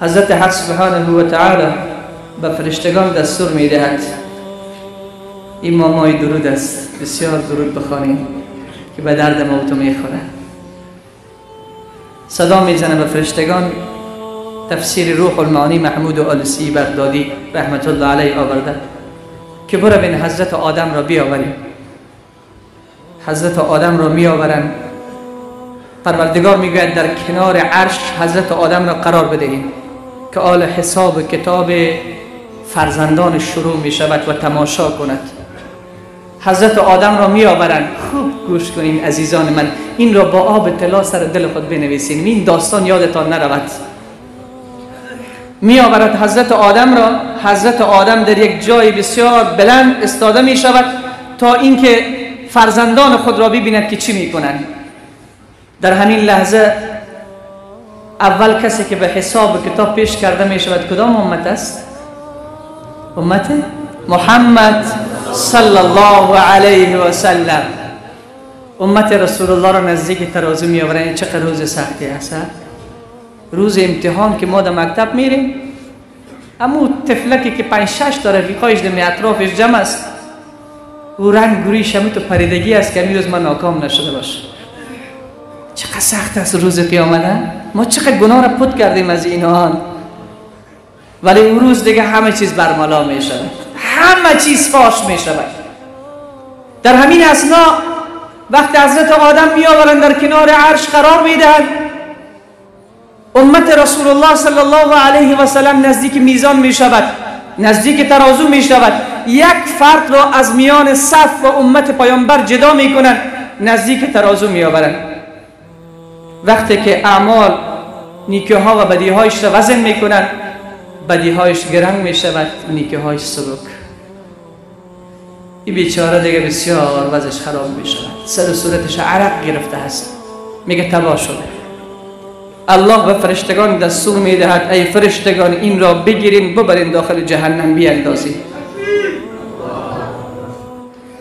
حضرت حق سبحانه و تعالی به فرشتگان دستور میدهد. این مامای درود است، بسیار درود بخوانیم که به درد ما و تو میخوره. صدا میزنه به فرشتگان. تفسیر روح المعانی محمود آلوسی بغدادی رحمت الله علیه آورده که بروین حضرت آدم را بیاوریم. حضرت آدم را میآورند. پروردگار میگوید در کنار عرش حضرت آدم را قرار بدهیم که آل حساب کتاب فرزندان شروع می شود و تماشا کند. حضرت آدم را می آورند. خوب گوش کنین عزیزان من، این را با آب طلا سر دل خود بنویسین، این داستان یادتان نرود. می آورد حضرت آدم را. حضرت آدم در یک جای بسیار بلند استاده می شود تا اینکه فرزندان خود را ببیند که چی می کنند. در همین لحظه اول کسی که به حساب کتاب پیش کرده می شود کدام امت است؟ امت محمد صلی الله علیه و سلم. امت رسول الله را نزدیک ترازو می آورند. چقدر روز سختی است، روز امتحان که ما در مکتب میریم، اما طفلکی که 5-6 تا رفیقایش در اطرافش جمع است، او رنگ گوریش همون تو پریدگی است که امروز من ناکام نشده باشه. چقدر سخت است روز قیامت. ما چقدر گناه را پت کردیم از اینها، ولی اون روز دیگه همه چیز برملا می شود، همه چیز فاش می شود. در همین اثنا وقتی حضرت آدم می آورند در کنار عرش قرار می دهند، امت رسول الله صلی الله علیه و سلم نزدیک میزان می شود، نزدیک ترازو می شود. یک فرد را از میان صف و امت پیامبر جدا می کنند، نزدیک ترازو می آورند. وقتی که اعمال نیکی‌ها و بدیهایش را وزن می کنند، بدیهایش گران می شود، نیکی‌هایش سبک. این بیچاره دیگه بسیار وضعش خراب می شود، سر و صورتش عرق گرفته است، میگه تباه شده. الله به فرشتگان دستور می دهد ای فرشتگان این را بگیرین ببرین داخل جهنم بیاندازین.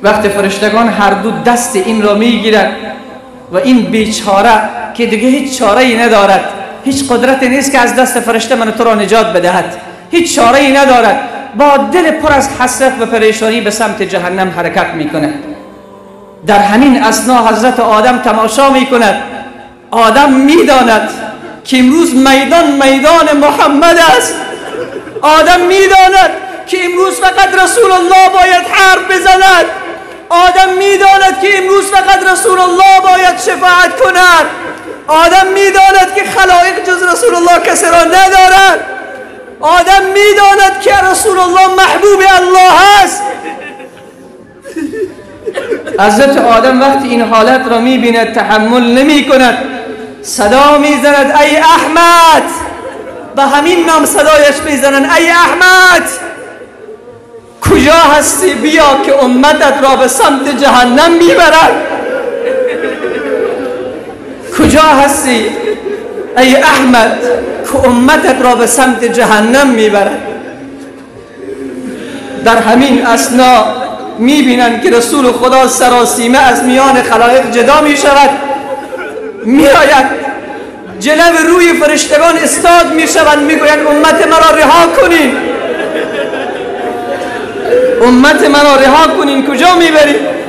وقتی فرشتگان هر دو دست این را میگیرند و این بیچاره که دیگه هیچ چاره ای ندارد، هیچ قدرتی نیست که از دست فرشته من تو را نجات بدهد، هیچ چاره ای ندارد، با دل پر از حسرت و پریشانی به سمت جهنم حرکت میکند. در همین اثنا حضرت آدم تماشا میکند. آدم میداند که امروز میدان میدان محمد است. آدم میداند که امروز فقط رسول الله باید حرف بزند. آدم میداند که امروز فقط رسول الله باید شفاعت کند. آدم میداند که خلایق جز رسول الله کسی را ندارد. آدم میداند که رسول الله محبوب الله است. حضرت آدم وقتی این حالت را میبیند تحمل نمی کند، صدا میزند ای احمد. به همین نام صدایش میزنند، ای احمد کجا هستی؟ بیا که امتت را به سمت جهنم میبرد. کجا هستی ای احمد که امتت را به سمت جهنم میبرد؟ در همین اثنا میبینند که رسول خدا سراسیمه از میان خلایق جدا میشود، میآید جلو روی فرشتگان استاد میشوند، میگویند امت مرا رها کنین، امت مرا رها کنین، کجا میبرید؟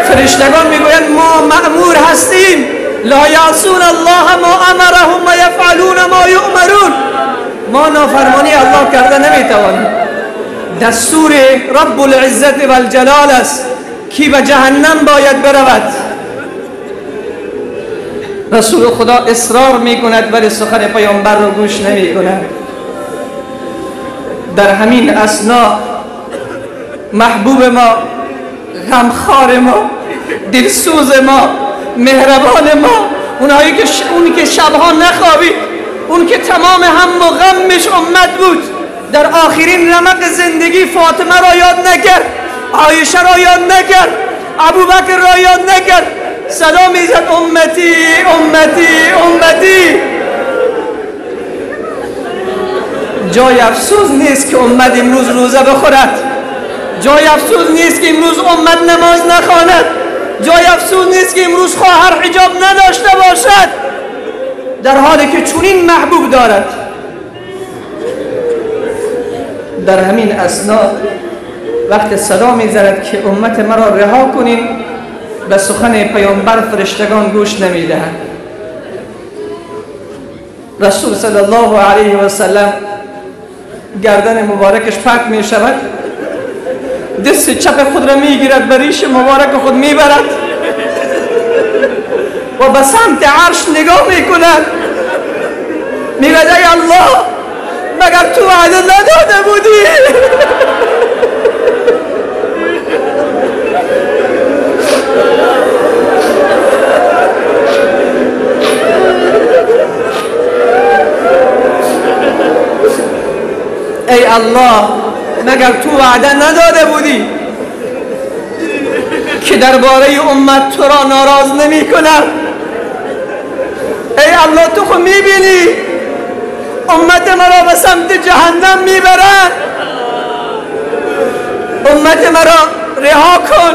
فرشتگان میگویند ما مأمور هستیم، لا یعصون الله ما امرهم و یفعلون ما یؤمرون. ما نافرمانی الله کرده نمیتوانیم. دستور رب العزت و الجلال است کی به جهنم باید برود. رسول خدا اصرار میکند ولی سخن پیامبر را گوش نمیکند. در همین اثنا محبوب ما، غمخوار ما، دلسوز ما، مهربان ما، اونهایی که اون که شبها نخوابید، اون که تمام هم و غمش امت بود، در آخرین رمق زندگی فاطمه را یاد نکرد، عایشه را یاد نکرد، ابوبکر را یاد نکرد، صدا میزد امتی امتی امتی. جای افسوس نیست که امت امروز روزه بخورد، جای افسوس نیست که امروز امت نماز نخواند، جای افسوس نیست که امروز خواهر حجاب نداشته باشد، در حالی که چنین محبوب دارد. در همین اثنا وقت صدا می‌زند که امت مرا رها کنین، به سخن پیامبر فرشتگان گوش نمی‌دهند. رسول صلی الله علیه و سلم گردن مبارکش پرت می شود، دست چپ خود را می گیرد، به ریش مبارک خود می برد و به سمت عرش نگاه می کند. می گوید ای الله، مگر تو وعده نداده بودی؟ ای الله، مگر تو وعده نداده بودی که درباره امت تو را ناراض نمی کنم؟ ای الله، تو خود میبینی امت مرا به سمت جهنم میبرن، امت مرا رها کن.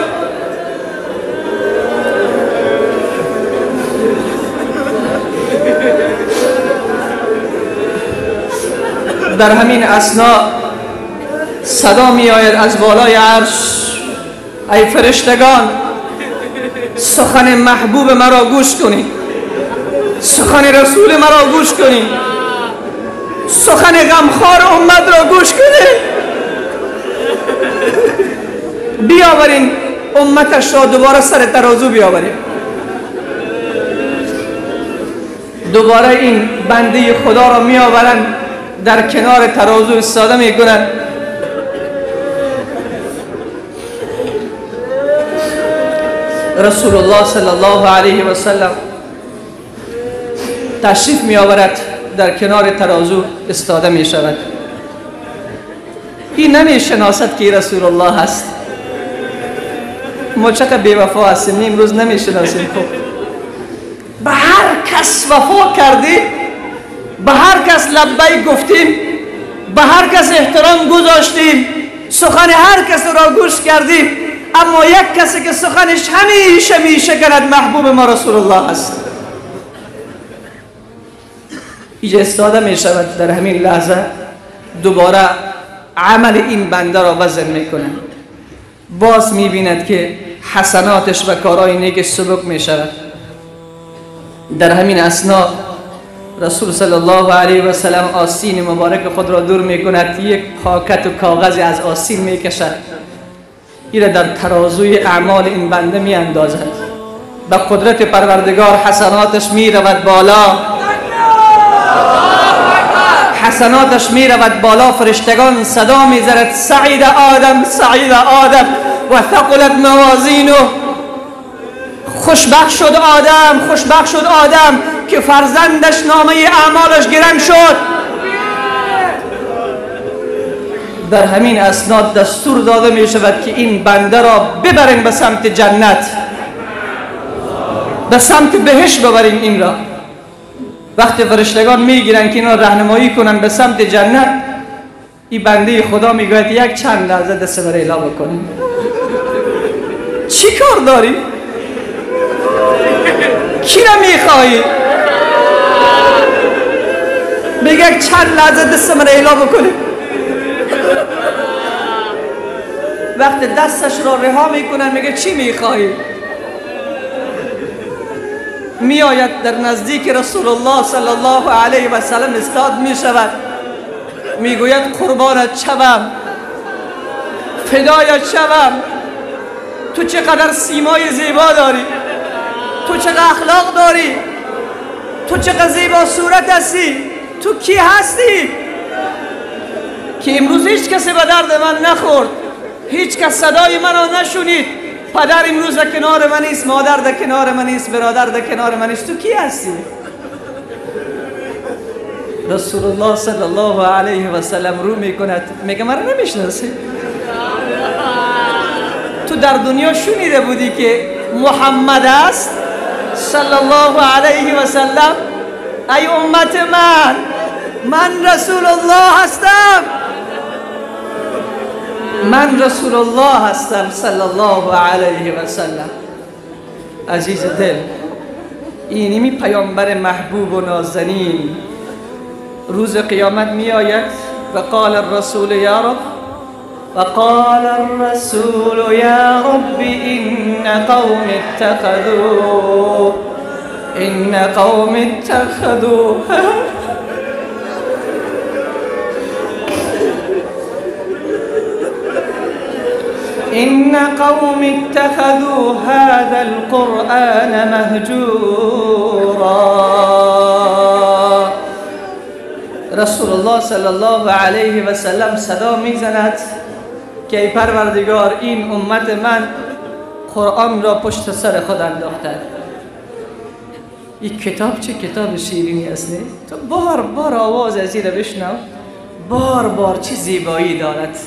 در همین اثنا صدا می آید از بالای عرش: ای فرشتگان، سخن محبوب مرا گوش کنید، سخن رسول مرا گوش کنید، سخن غمخوار امت را گوش کنید. بیاورین امتش را دوباره سر ترازو بیاورین. دوباره این بنده خدا را می آورند، در کنار ترازو ایستاده میکنند. رسول الله صلی الله علیه و سلم تشریف می آورد، در کنار ترازو ایستاده می شود. این نمی شناسد که رسول الله هست. ما چقدر بی وفا هستیم، امروز نمی شناسیم. خب به هر کس وفا کردیم، به هر کس لبیک گفتیم، به هر کس احترام گذاشتیم، سخن هر کس را گوش کردیم، اما یک کسی که سخنش همیشه میشکند محبوب ما رسول الله است. اینجا ایستاده می شود. در همین لحظه دوباره عمل این بنده را وزن میکنه. باز میبیند که حسناتش و کارهای نیکش سبک می شود. در همین اثنا رسول صلی الله علیه و سلم آستین مبارک خود را دور میکند، یک پاکت و کاغذی از آستین میکشد، این را در ترازوی اعمال این بنده میاندازد. به قدرت پروردگار حسناتش میرود بالا، حسناتش میرود بالا. فرشتگان صدا میزند: سعید آدم، سعید آدم و ثقلت موازینه. خوشبخت شد آدم، خوشبخت شد آدم که فرزندش نامه اعمالش گرم شد. در همین اسناد دستور داده می شود که این بنده را ببرین به سمت جنت، به سمت بهشت ببرین این را. وقتی فرشتگان میگیرن که اینا راهنمایی کنن به سمت جنت، این بنده خدا میگوید یک چند لحظه دست برای اعلا بکنیم. چی کار داری؟ کی را میخوایی؟ میگه چند لحظه دست من اعلا بکنیم. وقتی دستش را رها میکنن میگه چی میخوایی؟ میآید در نزدیک رسول الله صلی الله علیه و سلم استاد میشود، میگوید قربانت شوم، فدایت شوم، تو چقدر سیمای زیبا داری، تو چقدر اخلاق داری، تو چقدر زیبا صورت هستی، تو کی هستی که امروز هیچ کسی به درد من نخورد، هیچ کس صدای من را نشنید، پدر امروز در کنار من نیست، مادر در کنار من نیست، برادر در کنار من نیست، تو کی هستی؟ رسول الله صلی الله علیه و سلم رو میکند، میگه مرا نمیشناسی؟ تو در دنیا شنیده بودی که محمد است صلی الله علیه و سلم؟ ای امت من، من رسول الله هستم، من رسول الله هستم صلی الله علیه و سلم. عزیز دل، اینمی پیامبر محبوب و نازنین روز قیامت می آید و قال الرسول یا رب، و قال الرسول یا رب ان قوم اتخذوا، ان قوم اتخذوا إن قوم اتخذوا هذا القرآن مهجورا. رسول الله صلی الله علیه و سلم صدا میزند که ای پروردگار، این امت من قرآن را پشت سر خود انداخته. این کتاب چه کتاب شیرینی است، نه؟ تو بار بار آواز از این بشنو، بار بار چه زیبایی دارد.